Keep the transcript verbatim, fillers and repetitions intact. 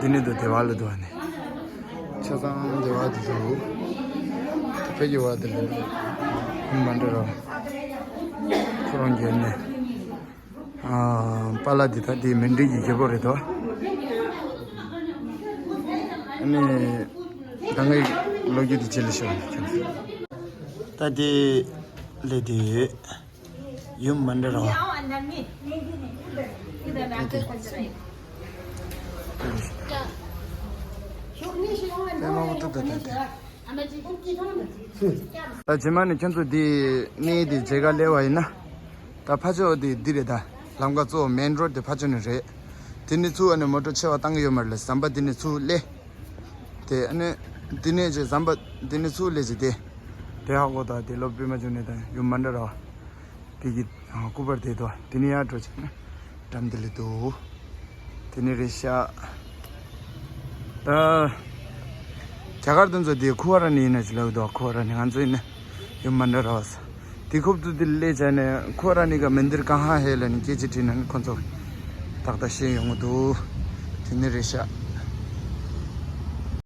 འདི་ནི་དུ་དེ་བ་ལ་དུ་བ་ནི། ཆ་ཚང་དེ་བ་དུ་དུ། དེ་ཕ་གི་བ་དུ་ལ་དུ། མ་འདྲ་རོ། ཁོ་རང་གྱོན་ནས། ཨ། པཱ་ལགས་འདི་ད་འདི་མཎྜལ་གྱི་རྒྱལ་པོ་རེད་དོ། ཨ་ནི། ད་ངའི་ལོ་རྒྱུས་འདི་ཅི་ལ་ཤོད་ནས། ད་འདི་ལས་འདི་ཡུམ་མ་འདྲ་ར་བ། ད་རྗེས་མ་ནས་ཁྱོད་ཚོ་འདི་གནས་འདི་མཇལ་ག་སླེབས་པ་ཡིན་ན། ད་ཕ་ཕྱོགས་དེ་འདི་རེད། ད་ལམ་ཁ་གཙོ་བོ་མེན་རོ་ཌི་དེ་ཕ་ཕྱོགས་ནས་རེད། དེ་ནས་ཚུར་ཨ་ནི་མོ་ཊ་ཆེ་བ་བཏང་གི་ཡོད་མ་རེད་ལ། ཟམ་པ་དེ་ནས་ཚུར་སླེབས། དེ་ཨ་ནི་དེ་ནས་ཅིག་ཟམ་པ་དེ་ནས་ཚུར་སླེབས་ཅིག་དེ། དེ་ཧ་གོ་ད་དེ་ལོ་པི་མ་ཅུ་ནས་ད་ཡུམ་མ་འདྲ་ར་བ། དེ་གི་སྐུ་པར་དེ་དོ། དེ་ནས་ཡར་འགྲོ་ཅིག་ན་འགྲམ་དེ་ལ་འདུག་དེ་ནས་རེད་ཤག་ད། རྒྱ་གར་དུ་ཚོ་དེ་ཁུ་བ་ར་ནི་ཡིན་ན་ཅི་ལབ་འདུག་ཁུ་བ་ར་ནི་ང་ཚོ་ཡིན་ན་ཡུམ་མ་འདྲ་ར་བ་ས། དེ་ཁུབ་ཏུ་དེ་ལས་བྱས་ནས་ཁུ་བ་ར་ནི་ག་མན་དིར་ཀ་ཧ་ཧེ་ལ་ནི་སྐད་ཆ་དྲིས་ན་ནི་ཁོ་ཚོ་ཏག་ཏག་ཤེས་ཡོང་གི་འདུག་དེ་ནི་རེད་ཤག